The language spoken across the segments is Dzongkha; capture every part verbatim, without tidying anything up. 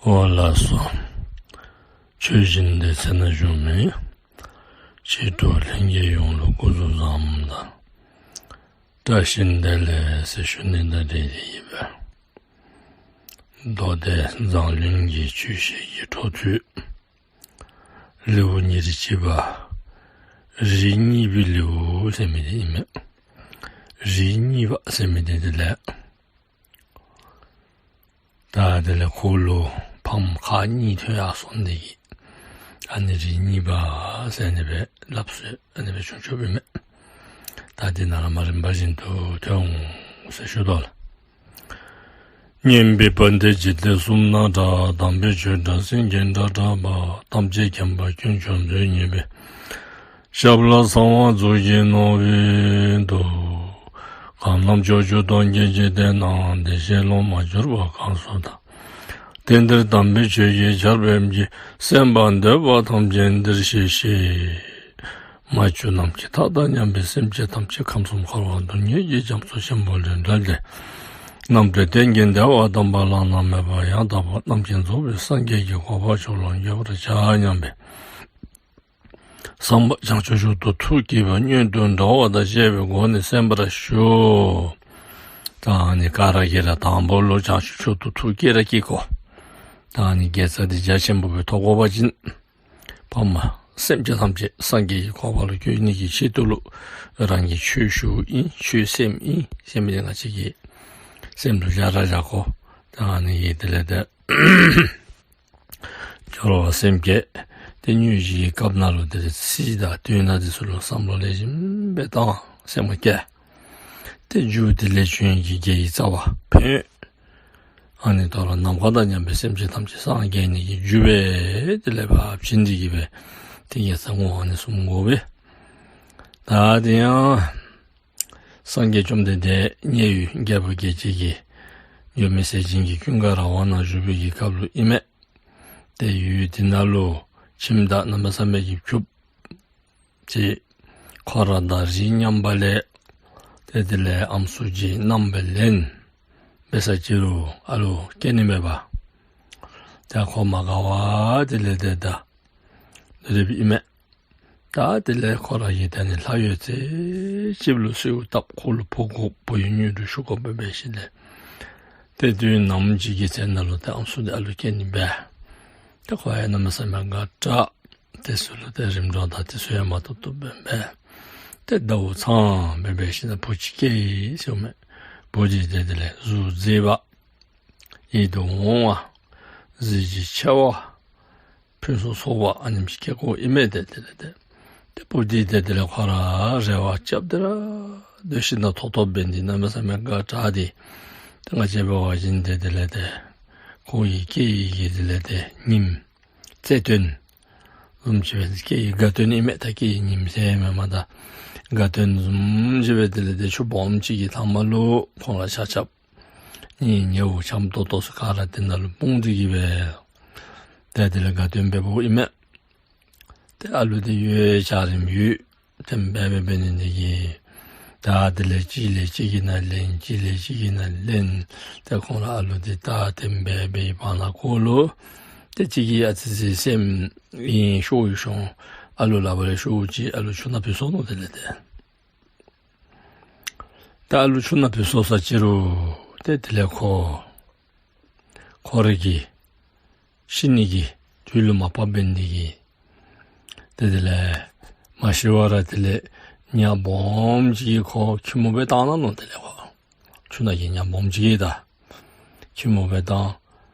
འོ་ལགས་སོ། ཆོས་སྦྱིན་སྡེ་ཚན་ནང་བཞུགས་མི་ཆེ་འབྲིང་ལྷན་རྒྱས་ཡོངས་ལུ་སྐུ་གཟུགས་བཟང་པོ་དང་བཀྲ་ཤིས་བདེ་ལེགས་ཟེར་ཞུ་ནི་དང་འབྲེལ་ཏེ་ཨིན་པས། མདོ་སྡེ་མཛངས་བླུན་གྱི་ཆོས་བཤད་ཀྱི་འཕྲོ་མཐུད་ལེའུ་ཉེར་གཅིག་པ། རིགས་གཉིས་པའི་ལེའུ་ཟེར་མི་འདི་ཨིན་མས། རིགས་གཉིས་པ་ཟེར་མི་འདི་དེ་ལས་ད་དེ་ལས་ཁོ་ལུ་ཕམ་ཁ་གཉིས་ཐོན་ཡར་སོང་སྟེ་གིས་ཨ་ནི་རིགས་གཉིས་པ་ཟེར་ཨ་ནི་སྦེ་སླབ་སྲོལ་ཨ་ནི་སྦེ་བྱུང་བྱུངམ་ཨིན་མས། ད་འདི་ནང་ལས་མར་རིམ་པ་བཞིན་དུ་ཐོན་འོང་ཟེར་ཞུ་དོ་ལགས། སྙན་པའི་བ་དན་འཇིག་རྟེན་གསུམ་ན་གྲགས། དམ་པའི་ཆོས་སྒྲ་སེང་གེའི་སྒྲ་བསྒྲགས་པ། ཐམས་ཅད་མཁྱེན་པ་དཀོན་མཆོག་མཛོད་བརྙེས་པའི། ཞབས་ལ་གསང་བ་གཙུག་གི་ནོར་བུས་གཏུགས། གང་རྣམས་ཕྱོགས་བཅུ་སྟོང་གི་འཇིག་རྟེན་ན། བདེ་གཤེགས་སློབ་མར་གྱུར་པ་གང་སུ་དག། དེང་འདིར་དམ་པའི་ཆོས་ཀྱི་ཆར་འབེབས་ཀྱིས། གསན་པར་འདོད་པ་ཐམས་ཅད་འདིར་གཤེགས་ཤིག། མ་གྱུར་ནམ་མཁའི་མཐའ་དང་མཉམ་པའི་སེམས་ཅན་ཐམས་ཅད་ཁམས་གསུམ་འཁོར་བ་སྡུག་བསྔལ་གྱི་རྒྱ་མཚོ་ཆེན་པོ་ལས་བསྒྲལ་ཏེ། རྣམ་གྲོལ་གཏན་གྱི་བདེ་བ་དམ་པ་བླ་ན་མེད་པ་ཡང་དག་པར་རྣམ་མཁྱེན་རྫོགས་པའི་སངས་རྒྱས་ཀྱི་གོ་འཕང་མཆོག་ལ་འགོད་པར་བྱ་སྙམ་པའི་བསམ་པ་བྱང་ཆུབ་མཆོག་ཏུ་ཐུགས་བསྐྱེད་པ་སྔོན་དུ་འགྲོ་བ་དང་བཅས་པའི་སྒོ་ནས་གསན་པར་ཞུ། ད་ཨ་ནི་ག་ར་གིས་ར་དང་པོ་ལུ་བྱང་ཆུབ་མཆོག་ཏུ་ཐུགས་བསྐྱེད་ར་བསྐྱེད་དགོ། ད་ཨ་ནི་དགེ་རྩ་འདི་རྒྱ་ཆེན་པོ་སྦེ་ཐོབ་དགོ་པ་ཅིན་ཕམ་སེམས་ཅན་ཐམས་ཅད་སངས་རྒྱས་ཀྱི་གོ་འཕང་ལུ་བཀོད་ནི་གི་ཆེད་དུ་ལུ་རང་གིས་ཆོས་ཞུཝ་ཨིན་ཆོས་གསནམ་ཨིན་ཟེར་མི་འདི་ང་བཅས་ཀྱིས་སེམས་ལུ་བཞག་ར་བཞག་དགོ། ད་ཨ་ནི་གིས་དེ་ལས་ཏེ་སྦྱོར་བ་སེམས་བསྐྱེད་དེ་དངོས་གཞིའི་སྐབས་ནང་ལུ་དེ་ལས་ཚིག་དང་དོན་དག་འདི་ཚུ་ལུ་བསམ་བློ་ལེགས་ཤོམ་སྦེ་བཏང་སེམས་བསྐྱེད། ཏེ་མཇུག་དེ་ལས་བྱོན་གྱི་དགེ་བའི་རྩ་བ་ཕན་ཡོན་ཨ་ནི་དོ་རུང་ནམ་མཁའ་དང་མཉམ་པའི་སེམས་ཅན་ཐམས་ཅད་སངས་རྒྱས་ནི་གི་རྒྱུ་སྦེ་དེ་ལས་ཕར་བྱིན་ཏེ་གིས་སྦེ་ཏེ་དགེ་རྩ་བསྔོ་བ་ཨ་ནི་གསུང་དགོ་པས། ད་དེ་ཡང་སངས་རྒྱས་བཅོམ་ལྡན་འདས་མཉན་ཡོད་རྒྱལ་བུ་རྒྱལ་བྱེད་ཀྱི་མགོན་མེད་ཟས་སྦྱིན་གྱི་ཀུན་དགའ་ར་བ་ནང་བཞུགས་པའི་གི་སྐབས་ལུ་ཨིན་མས། ཏེ་ཡུལ་དེ་ནང་ལུ་ཁྱིམ་བདག་གནམ་མེད་ས་མེད་ཀྱི་ཕྱུགཔོ་ཅིག་ཁོ་ར་དང་རིགས་མཉམ་པ་ལས་ཏེ་དེ་ལས་ཨམ་སྲུ་ཅིག་མནའམ་སྦེ་ལེན་འབད་ས་ཅིག་རུང་ཨ་ལུ་སྐྱེ་ནི་མེད་པར་ཏེ་ཁོ་མ་དགའ་བར་དེ་ལས་ཏེ་ད་སྡོད་དེ་སྦེ་ཨིན་མས། ད་དེ་ལས་ཁོ་ར་གིས་ད་ཨ་ནི་ལྷ་ཡོད་ཚད་ཅིག་ལུ་གསོལཝ་བཏབ། ཁོ་ལུ་བུ་དགོ་བུ་ཡོད་དངོས་གྲུབ་ཞུ་དགོ་པས་འབད་ཞིནམ་ལས་ཏེ་དུས་ནམ་ཅིག་གི་ཚེ་ནང་ལུ་ཏེ་ཨམ་སྲུ་འདི་ཨ་ལུ་སྐྱེ་ནི་འབད། ཏེ་ཁོ་ཡང་གནམ་མེད་ས་མེད་དགའ་དྲགས། དེ་ཚུ་ལུ་ཏེ་རིམ་གྲོ་དང་དེ་ཚུ་ཡང་མ་ཐུབ་ཐུབ་སྦེ་འབད། ཏེ་ཟླཝ་ཚང་སྦེ་འབད་ཞིནམ་ལས་བུ་ཅིག་སྐྱེས་ཡི་ཟེརཝ་མས། བུ་འདི་ཏེ་དེ་ལས་གཟུགས་མཛེས་པ། ཡིད་དུ་འོང་བ། གཟི་བརྗིད་ཆེ་བ། ཕུན་སུམ་ཚོགས་པ་ཨ་ནེམ་ཅིག་སྐྱེ་དགོ་ཨིན་མས། ཏེ་དེ་ལས་ཏེ་ཏེ་བུ་འདི་ཏེ་དེ་ལས་ཁོ་ར་རེ་བ་རྐྱབ་སྟེ་ར་སྡོད་ཞིནམ་ལས་ཐོབ་ཐོབ་འབད་ནི་འདི་གནམ་མེད་ས་མེད་དགའ་དྲགས་ཏེ། ཏེ་ང་བཅས་འབད་བ་ཅིན་ཏེ་དེ་ལས་ཏེ་ཁོ་གི་སྐྱེ་ཡི་གི་དེ་ལས་ཏེ་ཉིནམ་རྩེ་སྟོན་བཟུམ་ཅིག་སྦེ་སྐྱེ་ཡི་དགའ་སྟོན་ཨིན་མས། ད་སྐྱེ་ཡི་ཉིནམ་ཟེར་མེན་མས། ད་དགའ་སྟོན་བཟུམ་ཅིག་སྦེ་དེ་ལས་ཏེ་ཆུ་སྦོམ་ཅིག་གི་མཐའ་མ་ལུ་ཁོང་ར་ཆ་ཁྱབ་ནི་ཉེ་བོ་འཆམ་ཏོག་ཏོ་ཚུ་ག་ར་དེ་ནང་ལུ་སྤུངས་ཏེ་གིས་སྦེ་ཏེ་དེ་ལས་དགའ་སྟོན་འབདཝ་ཨིན་མས། ཏེ་ཨ་ལུ་འདི་ཡོད་ཡོད་འཇའ་རིསམོ་ཡོད། ཐེམ་སྦེ་སྦེ་འབད་ནི་འདི་གིས་ད་དེ་ལས་གཅིག་ལས་གཅིག་གི་ནང་ལེན་གཅིག་ལས་གཅིག་གི་ནང་ལེན། ཏེ་ཁོང་ར་ཨ་ལུ་འདི་ད་ཐེམ་སྦེ་སྦེ་བར་ན་ཁོ་ལུ་ཏེ་གཅིག་གིས་ཨ་ཙི་ཙི་སེམས་ཨིན་ཤོར་ཡི་ཤོང་། ཨ་ལུ་ལག་པར་ལས་ཤོརཝ་ཅིག་ཨ་ལུ་ཆུ་ནང་བུད་སོང་ནུག། དེ་ལས་ཏེ་ད་ཨ་ལུ་ཆུ་ནང་བུད་སོང་ས་ཅིག་རུང་ཏེ་དེ་ལས་ཁོ་ཁོ་ར་གིས་ཤི་ནི་གི་དུས་ལུ་མ་བབས་འབད་ནི་འདི་གིས་ཏེ་དེ་ལས་མ་ཤི་བར་ར་དེ་ལས་ཉ་སྦོམ་ཅིག་གིས་ཁོ་ཁྱུད་མོ་སྦེ་བཏང་གནང་ནུག། དེ་ལས་ཁོ་ཆུ་ནང་གི་ཉ་སྦོམ་ཅིག་གིས་ད་ཁྱུད་མོ་སྦེ་བཏང་།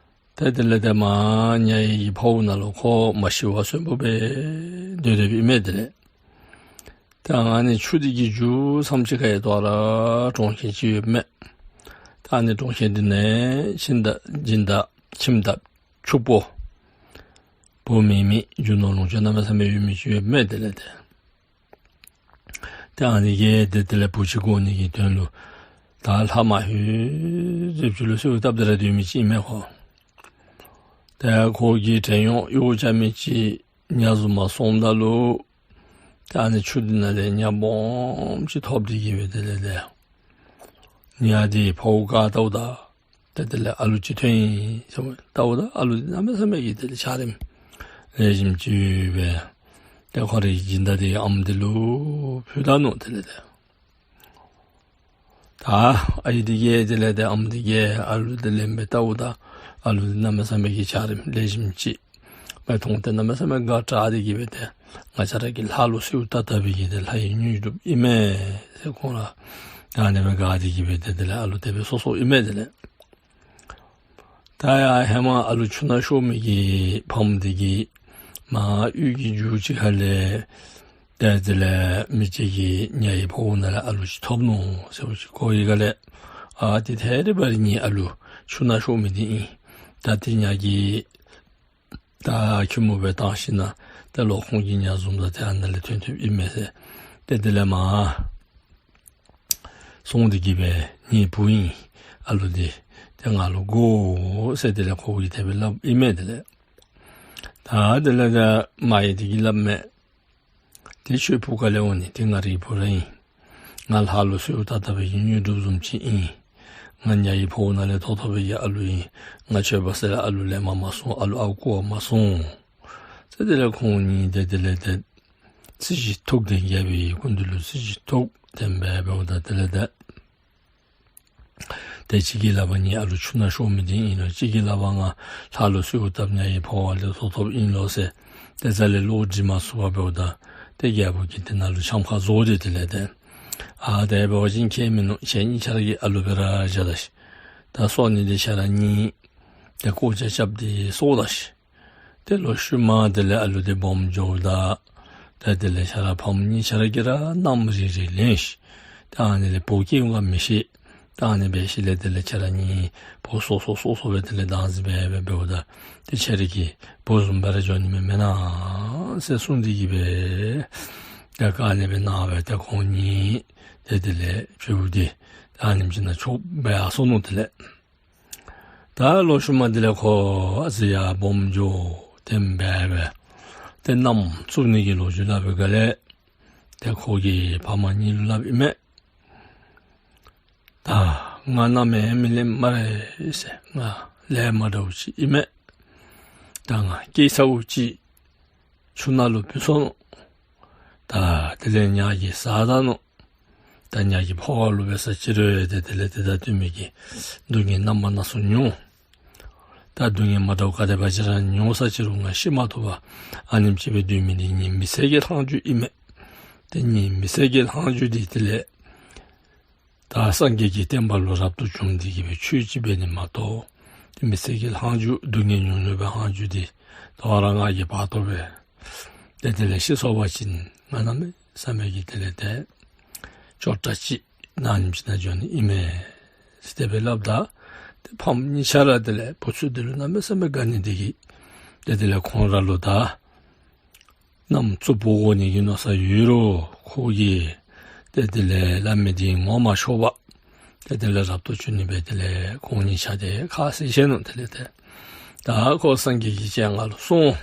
ཏེ་དེ་ལས་ཏེ་མར་ཉ་ཡི་ཕོཝ་ནང་ལུ་ཁོ་མ་ཤི་བར་གསོན་པོ་སྦེ་སྡོད་སྡོདཔ་ཨིན་མས། དེ་ལས་ཏེ་ཨ་ནི་ཆུ་འདི་གི་མཇུག་མཚམས་ཅིག་ཁར་ཡང་དོ་རུང་གྲོང་ཁྱེར་ཅིག་ཡོདཔ་མས། ཏེ་ཨ་ནི་གྲོང་ཁྱེར་འདི་ནང་ཁྱིམ་བདག་སྦྱིན་བདག་ཁྱིམ་བདག་ཕྱུག་པོ་བུ་མེད་མི་རྒྱུ་ནོར་ལོངས་སྤྱོད་གནམ་མེད་ས་མེད་ཡོད་མི་ཅིག་ཡོདཔ་མས། དེ་ལས་ཏེ་ཏེ་ཨ་ནི་གིས་ཏེ་དེ་ལས་བུ་ཅིག་དགོ་ནི་གི་དོན་ལུ་ད་ལྷ་མ་ཧེ་ཟེརཝ་ཅིག་ལུ་གསོལཝ་བཏབ་སྟེ་ར་སྡོད་མི་ཅིག་ཨིན་མས་ཁོ། ཏེ་ཁོ་གི་བྲན་གཡོག་གཡོག་རྐྱབ་མི་ཅིག་ཉ་བཟུང་མར་སོངམ་ད་ལུ་ཏེ་ཨ་ནི་ཆུ་འདི་ནང་ལས་ཉ་སྦོམ་ཅིག་ཐོབ་སྟེ་གིས་སྦེ་དེ་ལས་ཏེ་ཉ་འདི་ཕོཝ་བཀག་བལྟཝ་ད་ ཏེ་དེ་ལས་ཨ་ལུ་ཅིག་ཐོན་ཡི་ཟེར་མས། ལྟཝ་ད་ཨ་ལུ་འདི་གནམ་མེད་ས་མེད་ཀྱི་དེ་ལས་འཆར་རིམ་ལེགས་ཤོམ་ཅིག་ཡོད་པས། ཏེ་ཁོ་རའི་སྦྱིན་བདག་དེ་ཨམ་དེ་ལུ་ཕུལ་ད་ནུག། དེ་ལས་ཏེ་ད་ཨའི་དེ་གིས་དེ་ལས་ཏེ་ཨམ་དེ་གིས་ཨ་ལུ་དེ་ལེན་སྦེ་ལྟཝ་ད་ཨ་ལུ་འདི་གནམ་མེད་ས་མེད་ཀྱི་འཆར་རིམ་ལེགས་ཤོམ་ཅིག་སྦེ་མཐོང་སྟེ་གནམ་མེད་ས་མེད་དགའ་དྲགས་ཏེ་གི་སྦེ་ཏེ་ང་བཅས་ར་གི་ལྷ་ལུ་གསོལཝ་བཏབ་བཏབ་པའི་གི་ཏེ་ལྷ་ཡི་དངོས་གྲུབ་ཨིན་མས་ཟེར་ཁོང་ར་ད་ཨ་ནི་སྦེ་དགའ་སྟེ་གི་སྦེ་ཏེ་དེ་ལས་ཨ་ལུ་དེ་སྦེ་གསོ་གསོཝ་ཨིན་མས། དེ་ལས་ད་ཡར་ཧེ་མ་ཨ་ལུ་ཆུ་ནང་ཤོར་མི་གི་ཕམ་དེ་གིས་མར་གཡུས་ཀྱི་མཇུག་ཅིག་ཁ་ལས་ཏེ་དེ་ལས་མི་ཅིག་གིས་ཉ་ཡི་ཕོཝ་ནང་ལས་ཨ་ལུ་ཅིག་ཐོབ་ནུག་ཟེར་བ་ཅིག་གོ་བའི་སྒང་ལས། ཨ་ཏེ་ད་རེས་འབད་རུང་ངེའི་ཨ་ལུ་ཆུ་ནང་ཤོར་མི་འདི་ཨིན། ད་ཏེ་ཉ་གིས་ད་ཁྱུར་མིད་སྦེ་བཏང་ཞིནམ་ལས་ཏེ་ལོག་ཁོང་གི་ཉ་བཟུམ་ད་ཏེ་ཨ་ནཱ་ལས་ཐོན་ཐོནམ་ཨིན་མས་ཟེར། ཏེ་དེ་ལས་མར་སོང་སྟེ་གི་སྦེ་ངེའི་བུ་ཨིན། ཨ་ལུ་འདི་ཏེ་ང་ལུ་དགོ་ཟེར་དེ་ལས་ཁོ་གིས་དེ་སྦེ་སླབ་ཨིན་མས། དེ་ལས་ད་དེ་ལས་ད་མ་ཡུམ་དེ་གིས་སླབ་མས། ཏེ་ཁྱོད་བུ་ག་ལས་འོང་ནི། ཏེ་ང་རའི་བུ་ར་ཨིན། ང་ལྷ་ལུ་གསོལཝ་བཏབ་བཏབ་པའི་གི་དངོས་གྲུབ་བཟུམ་ཅིག་ཨིན། ང་ཉ་ཡི་ཕོཝ་ནང་ལས་ཐོབ་ཐོབ་པའི་གི་ཨ་ལུ་ཨིན། ང་ཁྱོད་འབད་ས་ལས་ཨ་ལུ་ལེནམ་མ་སོང་། ཨ་ལུ་ཨརཝ་རྐུ་བར་མ་སོང་ཟེར། དེ་ལས་ཁོང་གཉིས་ཏེ་དེ་ལས་ཏེ་རྩོད་གཞི་ཐུག་སྟེ་རྒྱལ་པོའི་སྐུ་མདུན་ལུ་རྩོད་གཞི་ཐུག་སྟེ་འབད་འབདཝ་ད་དེ་ལས་ཏེ་ཏེ་གཅིག་གིས་སླབ་པ་ངེའི་ཨ་ལུ་ཆུ་ནང་ཤོར་མི་འདི་ཨིན་ལོ། གཅིག་གིས་སླབ་པ་ང་ལྷ་ལུ་གསོལཝ་བཏབ་ཉ་ཡི་ཕོཝ་ལས་ཐོབ་ཐོབ་ཨིན་ལོ་ཟེར། ཏེ་རྩ་ལས་བློ་འདྲི་མ་ཚུགས་པར་འབདཝ་ད་ཏེ་རྒྱལ་པོ་གིས་ཏེ་ནཱ་ལུ་འཆམ་ཁ་བཟོ་སྟེ་དེ་ལས་ཏེ་ཨ་དེ་འབད་བ་ཅིན་ཁྱད་མིན་ནུག། ཁྱེད་གཉིས་ཆ་ར་གི་ཨ་ལུ་སྦེ་ར་བཞག་ད་ཤིག། ད་གསོ་ནི་འདི་ཁྱེད་ར་གཉིས་ཏེ་བཀོ་བྱ་རྐྱབ་སྟེ་གསོ་ད་ཤིག། ཏེ་ལོག་ཤུལ་མ་དེ་ལས་ཨ་ལུ་འདི་སྦོམ་འགྱོཝ་ད་ཏེ་དེ་ལས་ཁྱེད་ར་ཕམ་གཉིས་ཆ་ར་གིས་ར་མནའམ་རེ་རེ་ལེན་ཤིག། ཏེ་ཨ་ནི་ལས་བུ་སྐྱེཝ་ག་མི་ཤེས། ཏེ་ཨ་ནི་འབད་ཞིནམ་ལས་དེ་ལས་ཁྱེད་ར་གཉིས་བུ་སོ་སོ་སོ་སོ་སྦེ་དེ་ལས་བདག་འཛིན་འབད་འབད་འབདཝ་ད་ཏེ་ཁྱེད་ར་གི་བུ་བཟུམ་སྦེ་ར་འགྱོ་ནི་མས་མེན་ན་ཟེར་གསུངས་ཏེ་གི་སྦེ་ཏེ་ཨ་ནི་སྦེ་གནང་སྦེ་ཏེ་ཁོང་གཉིས་ཏེ་དེ་ལས་ཕྲུ་གུ་འདི་ཨ་ནེམ་ཅིག་ནང་ཆོགཔ་སྦེ་ཡར་སོ་ནུག། དེ་ལས་ད་ལོག་ཤུལ་མ་དེ་ལས་ཁོ་ཨ་ཙི་ཡར་སྦོམ་འགྱོ་སྟེ་འབད་འབད་ཏེ་མནའམ་བཙུགས་ནི་གི་ལོ་རྒྱུས་སླབ་པའི་སྒང་ལས་ཏེ་ཁོ་གིས་ཕམ་གཉིས་ལུ་སླབ་ཨིན་མས། ད་ང་མནའམ་མི་ལེནམ་སྨ་རེ་ཟེར། ང་ལས་མ་འདྲཝ་ཅིག་ཨིན་མས། ད་ང་སྐྱེས་ཚརཝ་ཅིག་ཆུ་ནང་ལུ་བུད་སོ་ནུག། ད་དེ་ལས་ཉ་གིས་བཟའ་ད་ནུག། ད་ཉ་གི་ཕོཝ་ལུ་འབད་ས་ཅི་རུང་ཏེ་དེ་ལས་ཏེ་ད་སྡོད་མི་གི་སྡུག་བསྔལ་རྣམ་པ་སྣ་ཚོགས་མྱོང་། ད་སྡུག་བསྔལ་མ་འདྲཝ་ག་དེ་སྦེ་ཅིག་ར་མྱོང་ས་ཅི་རུང་ང་ཤི་མ་བཏུབ་པར་ཨ་ནེམ་ཅིག་སྦེ་སྡོད་མི་འདི་ངེའི་མི་ཚེ་གི་ལྷག་མཇུག་ཨིན་མས། ཏེ་ངེའི་མི་ཚེ་གི་ལྷག་མཇུག་འདི་དེ་ལས་ད་སངས་རྒྱས་ཀྱི་བསྟན་པ་ལུ་རབ་ཏུ་བྱུང་སྟེ་གི་སྦེ་ཆོས་ཅིག་འབད་ནི་མ་གཏོགས་ཏེ་མི་ཚེ་གི་ལྷག་མཇུག་སྡུག་བསྔལ་མྱོང་ནི་སྦེ་ལྷག་མཇུག་འདི་དོ་རུང་ང་གིས་བར་དོ་སྦེ་ཏེ་དེ་ལས་ཤི་སོང་པ་ཅིན་ང་གནམ་མེད་ས་མེད་ཀྱི་དེ་ལས་ཏེ་ཅོག་འཐདཔ་ཅིག་ཨ་ནེམ་ཅིག་ནང་འགྱོ་ནི་ཨིན་མས་ཟེར་དེ་སྦེ་སླབ་ད་ཏེ་ཕམ་གཉིས་ཆ་ར་དེ་ལས་བུ་ཚུ་འདི་ལུ་གནམ་མེད་ས་མེད་དགའ་ནི་འདི་གིས་ཏེ་དེ་ལས་ཁོང་ར་ལུ་ད་མནའམ་བཙུགས་བུ་དགོ་ནི་གི་མནོ་བསམ་ཡོད་རུང་ཁོ་གིས་ཏེ་དེ་ལས་སླབ་མི་འདི་ངོ་མ་ཆོད་པར་ཏེ་དེ་ལས་རབ་ཏུ་བྱུང་ནི་སྦེ་དེ་ལས་ཁོང་གཉིས་ཆ་ཏེ་ཁ་བཟེད་ཞིནམ་དེ་ལས་ཏེ་ད་ཁོ་སངས་རྒྱས་ཀྱི་སྤྱན་སྔར་ལུ་སོང་།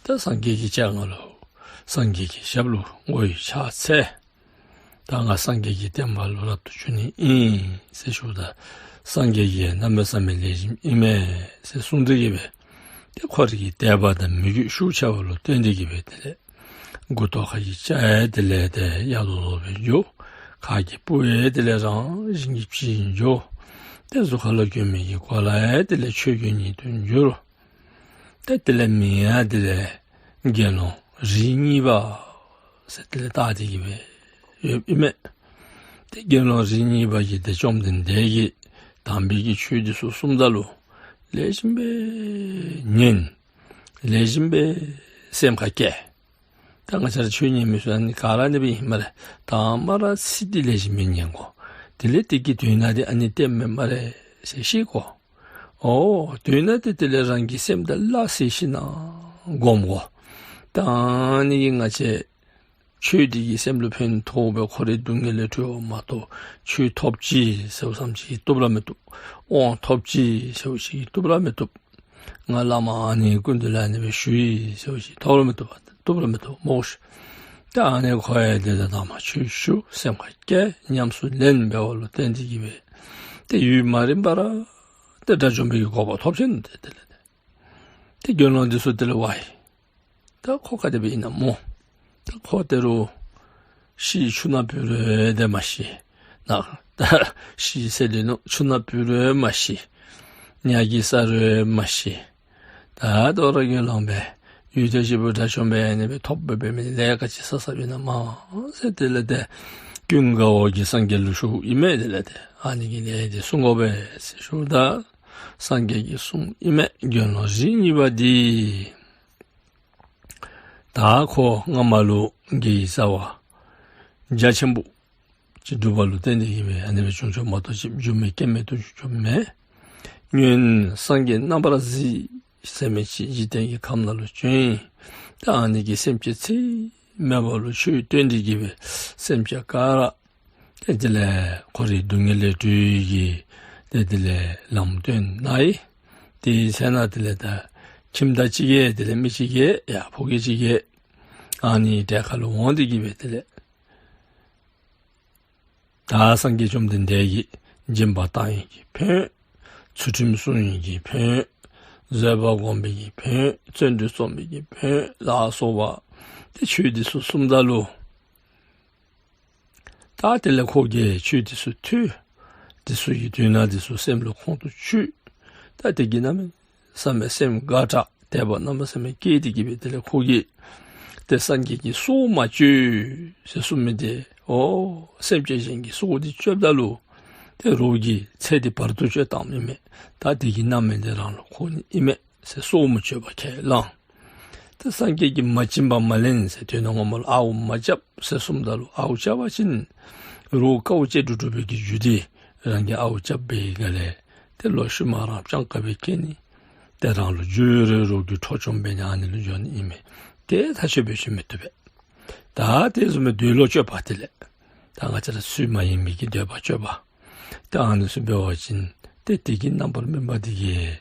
ད་སངས་རྒྱས་ཀྱི་སྤྱན་སྔར་ལུ་སངས་རྒྱས་ཀྱི་ཞབས་ལུ་མགོ་ཡུ་ཕྱག་འཚལ། ད་ང་སངས་རྒྱས་ཀྱི་བསྟན་པ་ལུ་རབ་ཏུ་བྱུང་ནི་ཨིན་ཟེར་ཞུཝ་ད་སངས་རྒྱས་ཀྱིས་གནམ་མེད་ས་མེད་ལེགས་ཤོམ་ཨིན་མས་ཟེར་གསུངས་ཏེ་གི་སྦེ་ཏེ་ཁོ་རའི་གི་དད་པ་དང་མོས་གུས་ཤུགས་ཆེ་བ་ལུ་བརྟེན་ཏེ་གི་སྦེ་དེ་ལས་མགུ་ཏོ་ཁ་གི་སྐྱ་ཡང་དེ་ལས་ཏེ་ཡལ་དོ་དོ་སྦེ་འགྱོ། ཁ་གི་སྤུ་ཡང་དེ་ལས་རང་བཞིན་གྱིས་ཕྱིས་འགྱོ། ཏེ་གཟུགས་ཁ་ལུ་གྱོན་མི་གི་གོ་ལ་ཡང་དེ་ལས་ཆོས་གོས་ཉིད་དུ་འགྱུར། ཏེ་དེ་ལས་མིང་ཡང་དེ་ལས་དགེ་སློང་རིགས་གཉིས་པ་ཟེར་དེ་ལས་བཏགས་ཏེ་གི་སྦེ་ཡོདཔ་ཨིན་མས། ཏེ་དགེ་སློང་རིགས་གཉིས་པ་གིས་ཏེ་བཅོམ་ལྡན་འདས་ཀྱིས་དམ་པའི་གི་ཆོས་འདི་ཚུ་གསུངམ་ད་ལུ་ལེགས་ཤོམ་སྦེ་ཉན། ལེགས་ཤོམ་སྦེ་སེམས་ཁར་བཀལ། ད་ང་བཅས་ར་ཆོས་ཉན་མི་ཚུ་ཨ་ནི་ག་ར་ཨ་ནི་སྦེ་ཨིན་སྨ་རེ། དང་པ་ར་ཚིག་འདི་ལེགས་ཤོམ་སྦེ་ཉན་དགོ། དེ་ལས་དེ་གི་དོན་དག་འདི་ཨ་ནི་བསྟནམ་མས་སྨ་རེ་ཟེར་ཤེས་དགོ། ཨོ་དོན་དག་འདི་དེ་ལས་རང་གི་སེམས་དང་སླ་བསྲེ་ཞིནམ་སྒོམ་དགོ། ད་ཨ་ནི་གིས་ང་བཅས་ཆོས་འདི་གིས་སེམས་ལུ་ཕན་ཐོགས་པས། འཁོར་བའི་སྡུག་བསྔལ་ལས་གྲོལ་བ་མ་གཏོགས་ཆོས་ཐོབ་ཅི་ཟེར་བ་ཙམ་ཅིག་གིས་བཏུབ་ར་མི་བཏུབ། དབང་ཐོབ་ཅི་ཟེར་བ་ཅིག་གིས་བཏུབ་ར་མི་བཏུབ། ང་བླ་མ་ཨ་ནི་སྐུ་མདུན་ལས་ཨ་ནི་སྦེ་ཞུ་ཡི་ཟེར་བ་ཅིག་ཐོབ་ར་མི་བཏུབ་པས། བཏུབ་ར་མི་བཏུབ་སྨོ་ཤིག། ད་ཨ་ནི་ཁོ་ཡང་དེ་དང་དང་པ་ཆོས་ཞུ་སེམས་ཁར་བཀལ་ཉམས་སུ་ལེན་འབདཝ་ལུ་བརྟེན་ཏེ་གི་སྦེ་ཏེ་ཡུན་མ་རིང་བར་ ཏེ་དགྲ་བཅོམ་པའི་གི་གོ་འཕང་ཐོབ་ཅི་ནུག། ཏེ་དེ་ལས་ཏེ་དགེ་སློང་འདི་ཚུ་དེ་ལས་ཝའི་ད་ཁོ་ག་དེ་སྦེ་ཨིན་ན་སྨོ། ད་ཁོ་དེ་རུ་ཤི་ཆུ་ནང་བུད་རུང་དེ་མ་ཤི། ནཱ་ད་ཤི་ཟེར་དེ་ནུག། ཆུ་ནང་བུད་རུང་མ་ཤི། ཉ་གིས་བཟའ་རུང་མ་ཤི། ད་དོ་རུང་དགེ་སློང་སྦེ་ཡུད་ཙམ་ཅིག་སྦེ་དགྲ་བཅོམ་པའི་ཨ་ནི་སྦེ་ཐོབ་སྦེ་འབད་མི་ལས་ཀ་ཅིག་བསགས་བསགསཔ་ཨིན་ན་མས་ཟེར། དེ་ལས་ཏེ་ཀུན་དགའ་བོ་གིས་སངས་རྒྱས་ལུ་ཞུཝ་ཨིན་མས། དེ་ལས་ཏེ་ཨ་ནི་གི་ལས་འདི་བསྲུང་དགོ་པས་ཟེར་ཞུཝ་ད་སངས་རྒྱས་ཀྱིས་གསུངས་ཨིན་མས། དགེ་སློང་རིགས་གཉིས་པ་འདི་ད་ཁོ་སྔ་མ་ལུ་དགེ་བའི་རྩ་བ་རྒྱ་ཆེན་པོ་ཅིག་སྒྲུབ་པ་ལུ་བརྟེན་ཏེ་གིས་སྦེ་ཨ་ནི་སྦེ་བྱུང་བྱུངམ་མ་གཏོགས་ཅིག་རྒྱུ་མེད་རྐྱེན་མེད་དུ་བྱུང་བྱུངམ་མེན། སྔོན་སངས་རྒྱས་རྣམ་པར་གཟིགས་ཟེར་མི་ཅིག་འཇིག་རྟེན་གྱི་ཁམས་ནང་ལུ་བྱོན་ཡི། ད་ཨ་ནི་གིས་སེམས་ཅན་ཚད་མེད་པ་ལུ་ཆོས་སྟོན་ཏེ་གིས་སྦེ་སེམས་ཅན་ག་ར་ཏེ་དེ་ལས་འཁོར་བའི་སྡུག་བསྔལ་ལས་གྲོལ་བའི་གི་ཏེ་དེ་ལས་ལམ་སྟོན་གནང་ཡི། དེའི་ཚེ་ན་དེ་ལས་ད་ཁྱིམ་བདག་ཅིག་གིས་དེ་ལས་མི་ཅིག་གིས་ཡ་ཕོ་སྐྱེས་ཅིག་གིས་ཨ་ནི་གྲལ་ཁར་ལུ་འོང་སྟེ་གིས་སྦེ་དེ་ལས་ད་སངས་རྒྱས་བཅོམ་ལྡན་འདས་ཀྱིས་སྦྱིན་པ་བཏང་ཡི་གི་ཕན་ཡོན། ཚུལ་ཁྲིམས་བསྲུང་ཡི་གི་ཕན་ཡོན། བཟོད་པ་སྒོམ་པའི་གི་ཕན་ཡོན། བརྩོན་འགྲུས་རྩོམ་པའི་གི་ཕན་ཡོན་ལ་སོགས་པ་ཏེ་ཆོས་འདི་ཚུ་གསུངམ་ད་ལུ་ད་དེ་ལས་ཁོ་གིས་ཆོས་འདི་ཚུ་ཐོས། འདི་ཚུ་གི་དོན་དག་འདི་ཚུ་སེམས་ལུ་ཁོང་དུ་ཆུད། ད་དེ་གིས་གནམ་མེད་ས་མེད་སེམས་དགའ་དྲགས་དད་པ་གནམ་མེད་ས་མེད་སྐྱེས་ཏེ་གིས་སྦེ་དེ་ལས་ཁོ་གིས་ཏེ་སངས་རྒྱས་ཀྱིས་སྲོག་མ་གཅོད་ཟེར་གསུངས་མི་འདི་འོ་སེམས་ཅན་གཞན་གྱི་སྲོག་འདི་གཅོདཔ་ད་ལུ་ཏེ་རོགས་ཀྱི་ཚེ་འདི་བར་དུ་གཅོད་བཏངམ་ཨིན་མས། ད་དེ་གི་རྣམ་སྨིན་འདི་རང་ལུ་འཁོར་ནི་ཨིན་མས་ཟེར་སྲོག་མི་གཅོད་པ་ཁས་བླངས། ཏེ་སངས་རྒྱས་ཀྱིས་མ་བྱིན་པ་མ་ལེན་ཟེར་དོན་ངོ་མ་ལུ་ཨརཝ་མ་རྐྱབ་ཟེར་གསུངམ་ད་ལུ་ཨརཝ་རྐྱབ་པ་ཅིན་རོགས་དཀའཝ་སྤྱད་དེ་སྒྲུབ་པའི་གི་རྒྱུ་འདི་རང་གིས་ཨརཝ་རྐྱབ་པའི་སྒང་ལས་ཏེ་ལོག་ཤུལ་མ་རང་སྤྱང་ཀ་སྦེ་སྐྱེ་ནི། ཏེ་རང་ལུ་འགྱོ་རུང་རོགས་ཀྱི་འཕྲོག་བཅོམ་འབད་ནི་ཨ་ནི་ལུ་འགྱོ་ནི་ཨིན་མས། ཏེ་ཐག་ཆོད་སྦེ་ཞུ་མི་བཏུབ་པས། ད་དེ་བཟུམ་སྦེ་འདོད་ལོག་སྤྱོད་པ་དེ་ལས་ད་ང་བཅས་ར་ཚུལ་མ་ཡིན་མི་གི་འདོད་པ་སྤྱོད་པ་ཏེ་ཨ་ནི་ཚུ་འབད་བ་ཅིན་ཏེ་དེ་གི་རྣམ་པར་སྨིན་པ་འདི་གིས་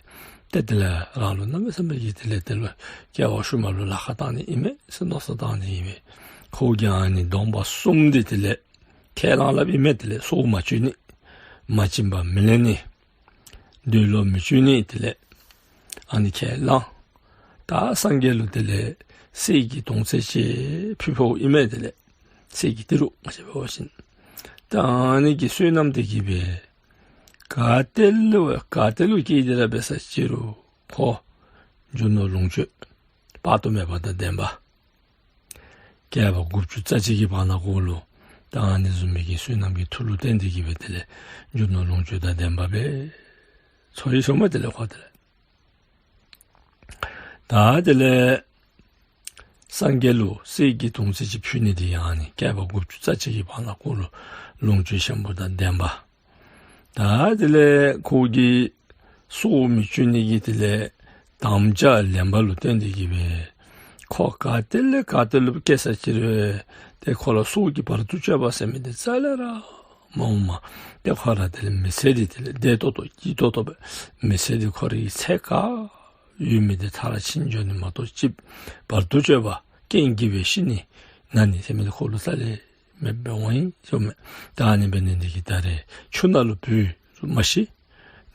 ཏེ་དེ་ལས་རང་ལུ་གནམ་མེད་ས་མེད་ཀྱི་དེ་ལས་དེ་ལུ་སྐྱེ་བ་ཤུལ་མ་ལུ་ལཱ་ཁག་བཏང་ནི་ཨིན་མས་ཟེར་མནོ་བསམ་བཏང་ནི་ཨིན་མས། ཁོ་གིས་ཨ་ནི་སྡོམ་པ་གསུམ་འདི་དེ་ལས་ཁས་བླངས་སླབ་ཨིན་མས། དེ་ལས་སྲོག་མ་གཅོད་ནི། མ་བྱིན་པ་མི་ལེན་ནི། འདོད་ལོག་མི་སྤྱོད་ནི། དེ་ལས་ཨ་ནི་ཁས་བླངས། ད་སངས་རྒྱས་ལུ་དེ་ལས་གསེར་གྱི་དོང་ཙེ་ཅིག་ཕུལ་ཕུལཝ་ཨིན་མས། དེ་ལས་གསེར་གྱི་ཏི་རུ་ང་བཅས་འབད་བ་ཅིན་ད་ཨ་ནི་གི་བསོད་ནམས་འདི་གིས་སྦེ་ག་ཏེ་ལུ་ག་ཏེ་ལུ་སྐྱེས་ཏེ་ར་འབད་ས་ཅི་རུང་ཁོ་རྒྱུ་ནོར་ལོངས་སྤྱོད་དཔག་ཏུ་མེད་པ་དང་ལྡན་པ། བསྐལ་པ་དགུ་བཅུ་རྩ་གཅིག་གི་བར་ན་གུ་ལུ་ད་ཨ་ནི་བཟུམ་མའི་གི་བསོད་ནམས་ཀྱི་མཐུ་ལུ་བརྟེན་ཏེ་གིས་སྦེ་དེ་ལས་རྒྱུ་ནོར་ལོངས་སྤྱོད་དང་ལྡན་པ་སྦེ་འཚོ་ཡི་ཟེརཝ་མས། དེ་ལས་ཁོ་དེ་ལས་ད་དེ་ལས་སངས་རྒྱས་ལུ་གསེར་གྱི་དོང་ཙེ་ཅིག་ཕུལ་ནི་འདི་ཡང་ཨ་ནི་བསྐལ་པ་དགུ་བཅུ་རྩ་གཅིག་གི་བར་ན་གུ་ལུ་ལོངས་སྤྱོད་ཆེན་པོ་དང་ལྡན་པ། ད་དེ་ལས་ཁོ་གིས་སྲོག་མི་གཅོད་ནི་གི་དེ་ལས་དམ་བཅའ་ལེན་པ་ལུ་བརྟེན་ཏེ་གིས་སྦེ་ཁོ་ག་ཏེ་ལས་ག་ཏེ་ལུ་སྐྱེ་ས་ཅི་རུང་ཏེ་ཁོ་ལུ་སྲོག་གི་བར་དུ་གཅོད་པ་ཟེར་མི་འདི་རྩ་ལས་ར་མ་འོངམ་མས། ཏེ་ཁོ་ར་དེ་ལས་མི་ཚེ་འདི་དེ་ལས་བདེ་ཏོག་ཏོ་སྐྱིད་ཏོག་ཏོ་སྦེ་མི་ཚེ་འདི་ཁོ་རའི་ཚེ་ག་ཡོད་མི་འདི་མཐར་ཕྱིན་འགྱོ་ནི་མ་གཏོགས་ཅིག་བར་དུ་གཅོད་པ་རྐྱེན་གྱིས་སྦེ་ཤི་ནི་ན་ནི་ཟེར་མི་འདི་ཁོ་ལུ་རྩ་ལས་མེདཔ་སྦེ་འོང་ཡི་ཟེརཝ་མས། ད་ཨ་ནི་འབད་ནི་འདི་གིས་ད་རེས་ཆུ་ནང་ལུ་བུད་རུང་མ་ཤི།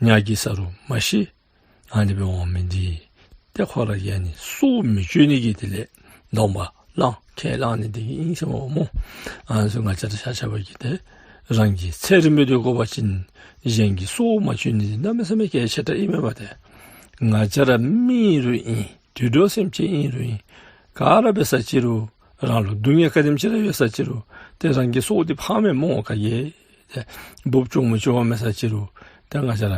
ཉ་གིས་བཟའ་རུང་མ་ཤི། ཨ་ནི་སྦེ་འོང་མི་འདི་ཏེ་ཁོ་ར་གིས་ཨ་ནི་སྲོག་མི་གཅོད་ནི་གི་དེ་ལས་སྡོམ་པ་བླངས་ཁས་བླངས་ནི་འདི་གིས་ཨིན་ཟེརཝ་མས་སྨོ། ཨ་ནི་ཚུ་ང་བཅས་ར་ཆ་ཁྱབ་ཀྱིས་ཏེ་རང་གི་ཚེ་རིངམོ་སྡོད་དགོ་པ་ཅིན་གཞན་གྱི་སྲོག་མ་གཅོད་ནི་འདི་གནམ་མེད་ས་མེད་གལ་ཆེ་དྲགས་ཨིན་མས་པ་ཏེ། ང་བཅས་ར་མི་ཨིན་རུང་ཨིན། དུད་འགྲོ་སེམས་ཅན་ཨིན་རུང་ཨིན། ག་ར་འབད་ས་ཅི་རུང་རང་ལུ་སྡུག་བསྔལ་ག་དེམ་ཅིག་ར་ཡོད་ས་ཅི་རུང་ཏེ་རང་གི་སྲོག་འདི་ཕངམ་མས་སྨོ། ག་གིས་ཏེ་འབུཔ་ཅུང་མི་ཅུང་བ་མེད་ས་ཅི་རུང་ཏེ་ང་བཅས་ར་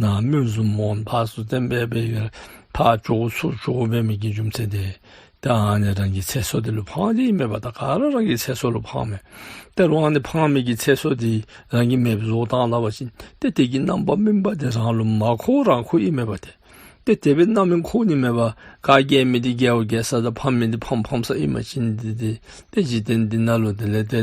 ནཱ་སྨོན་རྫུན་སྨོ་ཕར་ཚུར་བསྟན་སྦེ་འབད་ཡོད། ཕར་འགྱོ་ཚུར་འགྱོ་འབད་མི་གི་རྒྱུ་མཚན་འདི་ཏེ་ཨ་ནི་རང་གི་ཚེ་སྲོག་འདི་ལུ་ཕངས་ཏེ་ཨིན་མས་པ། ད་ག་ར་རང་གི་ཚེ་སྲོག་ལུ་ཕངམ་མས། ཏེ་རོགས་ཨ་ནི་ཕངས་མི་གི་ཚེ་སྲོག་འདི་རང་གིས་མེདཔ་བཟོ་བཏང་ད་པ་ཅིན་ཏེ་དེ་གི་རྣམ་པར་སྨིན་པ་འདི་རང་ལུ་མ་འཁོར་རང་འཁོརཝ་ཨིན་མས་པ་ཏེ། ཏེ་དེ་སྦེ་རྣམ་སྨིན་འཁོར་ནི་མས་པ། ག་རྒྱལ་མི་འདི་རྒྱལཝ་རྒྱལ་ས་དང་ཕམ་མི་འདི་ཕམ་ཕམ་ས་ཨིན་པ་ཅིན་འདི་འདི་ཏེ་འཇིག་རྟེན་འདི་ནང་ལུ་དེ་ལས་ཏེ་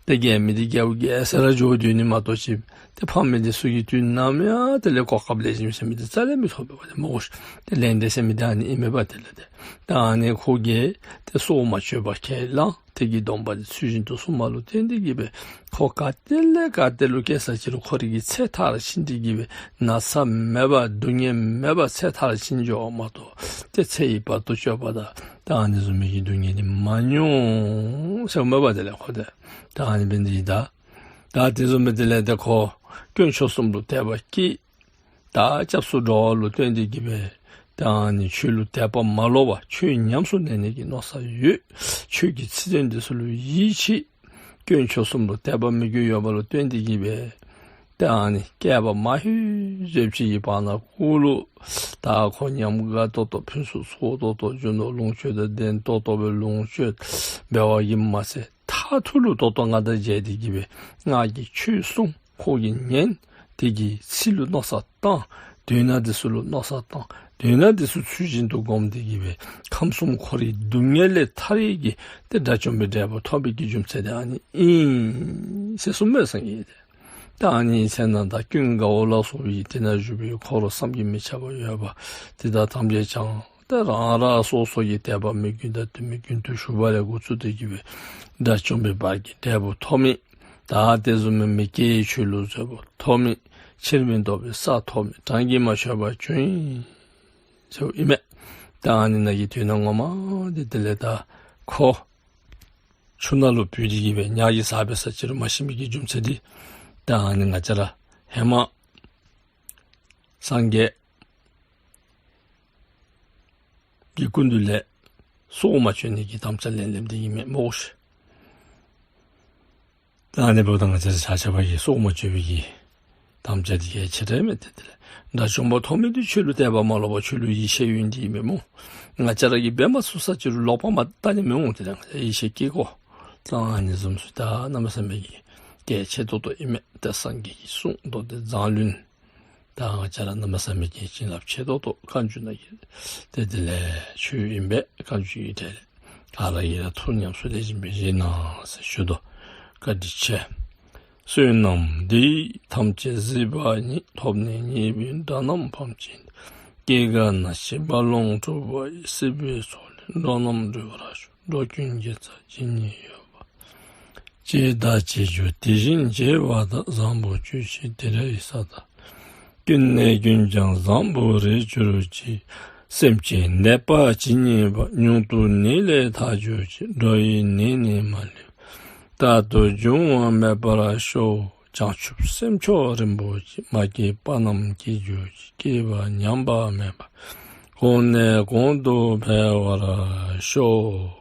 ད་ ཏེ་རྒྱལ་མི་འདི་རྒྱལཔོ་རྒྱལ་ཟེར་ར་འགྱོ་སྡོད་ནི་མ་གཏོགས་ཅིག་ཏེ་ཕམ་མི་འདི་ཚུ་གིས་དུས་ནམ་ཡང་དེ་ལས་གོ་སྐབས་ལེགས་ཤོམ་ཟེར་མི་འདི་རྩ་ལས་མི་ཐོབ་པས་པ་ཏེ་སྨོ་ཤིག། ཏེ་ལས་འབྲས་ཟེར་མི་འདི་ཨ་ནི་ཨིན་མས་པ། དེ་ལས་ཏེ་ད་ཨ་ནི་ཁོ་གིས་ཏེ་སྲོག་མ་གཅོད་པར་ཁས་བླངས། དེ་གི་སྡོམ་པ་འདི་ཚུལ་བཞིན་དུ་སྲུངམ་ལུ་བརྟེན་ཏེ་གིས་སྦེ་ཁོ་ག་ཏེ་ལས་ག་ཏེ་ལུ་སྐྱེ་ས་ཅི་རུང་ཁོ་རའི་གི་ཚེ་མཐར་ཕྱིན་ཏེ་གིས་སྦེ་ན་ཚ་མེད་པར་སྡུག་བསྔལ་མེད་པར་ཚེ་མཐར་ཕྱིན་འགྱོཝ་མ་གཏོགས་ཏེ་ཚེ་ཡི་བར་དུ་གཅོད་པ་དང་ད་ཨ་ནི་བཟུམ་མའི་གི་སྡུག་བསྔལ་འདི་མ་མྱོང་ཟེརཝ་མས་པ། དེ་ལས་ཁོ་འདི་ད་ཨ་ནི་འབད་ནི་འདི་ད་ད་དེ་བཟུམ་སྦེ་དེ་ལས་ཏེ་ཁོ་དཀོན་མཆོག་གསུམ་ལུ་དད་པ་སྐྱེས། ད་སྐྱབས་སུ་འགྲོ་བ་ལུ་བརྟེན་ཏེ་གིས་སྦེ་ད་ཨ་ནི་ཆོས་ལུ་དད་པ་མ་ལོག་པར་ཆོས་ཉམས་སུ་ལེན་ནི་གི་མནོ་བསམ་ཡོད། ཆོས་ཀྱི་ཚིག་དོན་འདི་ཚུ་ལུ་ཡིད་ཆེས། དཀོན་མཆོག་གསུམ་ལུ་དད་པ་མོས་གུས་ཡོད་པ་ལུ་བརྟེན་ཏེ་གིས་སྦེ་ད་ཨ་ནི་བསྐལ་པ་མང་རབས་ཅིག་གི་བར་ན་གུ་ལུ་ད་ཁོ་ཉམས་དགའ་ཏོག་ཏོ་ཕུན་སུམ་ཚོགས་ཏོག་ཏོ་རྒྱུ་ནོར་ལོངས་སྤྱོད་དང་ལྡན་ཏོག་ཏོ་སྦེ་ལོངས་སྤྱོད་འབད་བ་གིས་མ་ཚད་མཐའ་མཇུག་ལུ་ད་ལྟོ་ང་དང་མཇལ་ཏེ་གིས་སྦེ་ང་གིས་ཆོས་གསུངས། ཁོ་གིས་ཉན། དེ་གི་ཚིག་ལུ་མནོ་བསམ་བཏང་། དོན་དག་འདི་ཚུ་ལུ་མནོ་བསམ་བཏང་། དོན་དག་འདི་ཚུ་ཚུལ་བཞིན་དུ་སྒོམ་སྟེ་གིས་སྦེ་ཁམས་གསུམ་འཁོར་བའི་སྡུག་བསྔལ་ལས་ཐར་བའི་གི་ཏེ་དགྲ་བཅོམ་པའི་འབྲས་བུ་ཐོབ་པའི་གི་རྒྱུ་མཚན་འདི་ཨ་ནི་ཨིན་ཟེར་གསུངས་མས་སངས་རྒྱས་ཏེ། ད་ཨ་ནི་ཚེ་ན་ད་ཀུན་དགའ་བོ་ལ་སོགས་པའི་དེ་ན་བཞུགས་པའི་འཁོར་བསམ་གྱིས་མི་ཁྱབ་པ་ཡོད་པ་དེ་དག་ཐམས་ཅད་ཀྱང་ད་རང་རང་སོ་སོ་གི་དད་པ་མོས་གུས་དང་མཐུན་མི་རྒྱུན་དུ་ཞུགས་པ་ལས་འགོ་བཙུགས་ཏེ་གིས་སྦེ་དགྲ་བཅོམ་པའི་བར་གྱི་འབྲས་བུ་ཐོབ་མི། ད་དེ་བཟུམ་མའི་མི་སྐྱེ་བའི་ཆོས་ལུ་བཟོད་པ་ཐོབ་མི། ཕྱིར་མི་ལྡོག་པའི་ས་ཐོབ་མི། གྲངས་ཀྱིས་མ་ཆོད་པ་བྱུང་ཡི་ཟེརཝ་ཨིན་མས། ད་ཨ་ནི་ནང་གི་དོན་དག་ངོ་མ་འདི་དེ་ལས་ད་ཁོ་ཆུ་ནང་ལུ་བུད་དེ་གིས་སྦེ་ཉ་གིས་ཟ་འབད་ས་ཅི་རུང་མ་ཤི་མི་གི་རྒྱུ་མཚན་འདི་ད་ཨ་ནི་ང་བཅས་ར་ཧེ་མ་སངས་རྒྱས་ཀྱི་སྐུ་མདུན་ལས་སྲོག་མ་གཅོད་ནི་གི་དམ་བཅའ་ལེན་ལེནམ་འདི་ཨིན་མས་སྨོ་ཤིག། ད་ཨ་ནི་འབདཝ་ད་ང་བཅས་ར་ཆ་ཁྱབ་ཀྱིས་སྲོག་མ་གཅོད་པའི་གི་དམ་བཅའ་འདི་གལ་ཆེ་དྲགས་མས། ཏེ་དེ་ལས་དགྲ་བཅོམ་པ་ཐོབ་མི་འདི་ཆོས་ལུ་དད་པ་མ་ལོག་པར་ཆོས་ལུ་ཡིད་ཆེས་ཡོད་ནི་འདི་ཨིན་མས་སྨོ། ང་བཅས་ར་གིས་འབད་མ་ཚུགས་ས་ཅི་རུང་ལོག་པར་མ་བལྟ་ནི་མི་འོང་། ཏེ་ད་ང་བཅས་ཡིད་ཆེས་བསྐྱེད་དགོ། ད་ཨ་ནི་བཟུམ་ཚུ་ད་གནམ་མེད་ས་མེད་ཀྱི་གལ་ཆེ་ཏོག་ཏོ་ཨིན་མས། ད་སངས་རྒྱས་ཀྱི་གསུང་མདོ་སྡེ་མཛངས་བླུན་ད་ང་བཅས་ར་གནམ་མེད་ས་མེད་ཀྱི་བྱིན་རླབས་ཆེ་ཏོག་ཏོ་བཀའ་འགྱུར་ནང་གི་ཏེ་དེ་ལས་ཆོས་ཨིན་པས། བཀའ་འགྱུར་གྱི་གྲལ་ལས་ག་ར་གིས་ར་ཐུགས་ཉམས་སུ་ལེགས་ཤོམ་སྦེ་བཞེས་གནང་ཟེར་ཞུ་དོ། བཀའ་དྲིན་ཆེ། བསོད་ནམས་འདི་ཡིས་ཐམས་ཅད་གཟིགས་པ་ཉིད། ཐོབ་ནས་ཉེས་པའི་དགྲ་རྣམས་ཕམ་བྱས་ནས། སྐྱེ་རྒ་ན་འཆིའི་རྦ་ཀློང་འཁྲུགས་པ་ཡི། སྲིད་པའི་མཚོ་ལས་འགྲོ་རྣམས་སྒྲོལ་བར་ཤོག། འགྲོ་ཀུན་དགེ་རྩ་ཇི་སྙེད་ཡོད་པ། བྱས་དང་བྱེད་འགྱུར་དེ་བཞིན་བྱེད་པ་དང་། བཟང་པོ་སྤྱོད་ཕྱིར་དེ་འདྲ་ཡི་ས་དག། ཀུན་ནས་ཀུན་ཀྱང་བཟང་པོར་རེག་གྱུར་ཅིག། སེམས་ཅན་ནད་པ་ཇི་སྙེད་པ། མྱུར་དུ་ནད་ལས་ཐར་གྱུར་ཅིག། འགྲོ་བའི་ནད་ནི་མ་ལུས་པ། རྟག་ཏུ་འབྱུང་བ་མེད་པར་ཤོག། བྱང་ཆུབ་སེམས་མཆོག་རིན་པོ་ཆེ། མ་སྐྱེས་པ་རྣམས་སྐྱེ་གྱུར་ཅིག། སྐྱེས་པ་ཉམས་པ་མེད་པར། གོང་ནས་གོང་དུ་འཕེལ་བར་ཤོག།